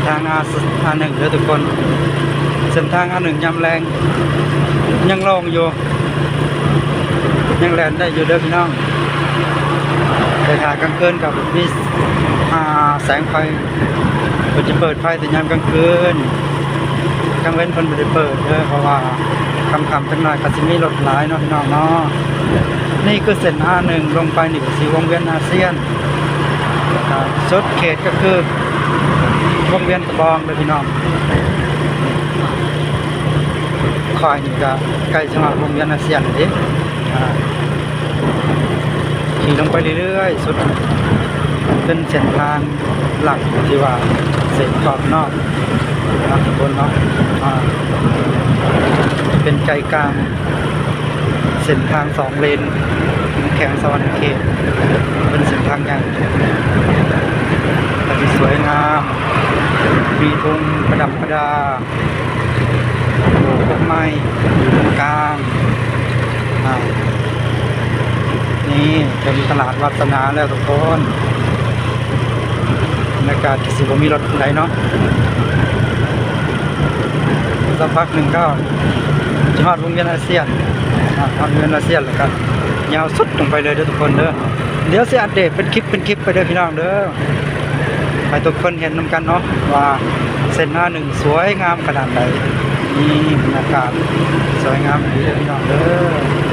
ທາງ ອາ ອາໜຶ່ງເດີທຸກຄົນ. ເສັ້ນທາງ ອາໜຶ່ງ ຍາມແລງຍັງໂລ່ງຢູ່ ຍັງແລ່ນໄດ້ຢູ່ເດີພີ່ນ້ອງ. ແຕ່ຖ້າກາງຄືນກໍມີ ອາ ແສງໄຟ ເພິ່ນຈະເປີດໄຟແຕ່ຍາມກາງຄືນ, ກາງເວັນເພິ່ນບໍ່ໄດ້ເປີດເດີ ເພາະວ່າຄ່ຳໆຈັກໜ້ອຍກໍຊິມີລົດຫຼາຍເນາະພີ່ນ້ອງເນາະ. ນີ້ຄືເສັ້ນ ອາໜຶ່ງ ລົງໄປນີ້ກໍຊິວົງວຽນອາຊຽນ ແລ້ວກໍສຸດເຂດກໍຄືວົງວຽນຕະບອງເດີພີ່ນ້ອງ. ຂ້ອຍນີ້ກໍໃກ້ຊິຮອດວົງວຽນອາຊຽນເດ້. ອາ ຂີ່ລົງໄປເລື້ອຍໆ ສຸດ ເປັນເສັ້ນທາງຫຼັກທີ່ວ່າເສັ້ນຂອບນອກນະທຸກຄົນເນາະ. ອາ ເປັນໃຈກາງເສັ້ນທາງສອງເລນ ແຂວງສະຫວັນນະເຂດ, ເປັນເສັ້ນທາງໃຫຍ່ ກໍຊິສວຍງາມ ມີທຸງປະດັບປະດາ ປູກຕົ້ນໄມ້ຢູ່ຕາງກາງ. ອາ ນີ້ເປັນຕະຫຼາດວັດສະໜາແລ້ວທຸກຄົນ. ບັນຍາກາດກໍຊິບໍ່ມີລົດປານໃດເນາະ. ສັກພັກໜຶ່ງກໍຈະຮອດວົງວຽນອາຊຽນ, ອາ ຮອດວົງວຽນອາຊຽນແລ້ວກໍຍາວສຸດລົງໄປເລີຍເດີທຸກຄົນເດີ. ດຽວຊິອັບເດດເປັນຄລິບເປັນຄລິບໄປເດີພີ່ນ້ອງເດີ. ໃຫ້ທຸກຄົນເຫັນນຳກັນເນາະວ່າເສັ້ນ ອາໜຶ່ງ ສວຍງາມຂະໜາດໃດ. ນີ້ບັນຍາກາດສວຍງາມດີເດີພີ່ນ້ອງເດີ.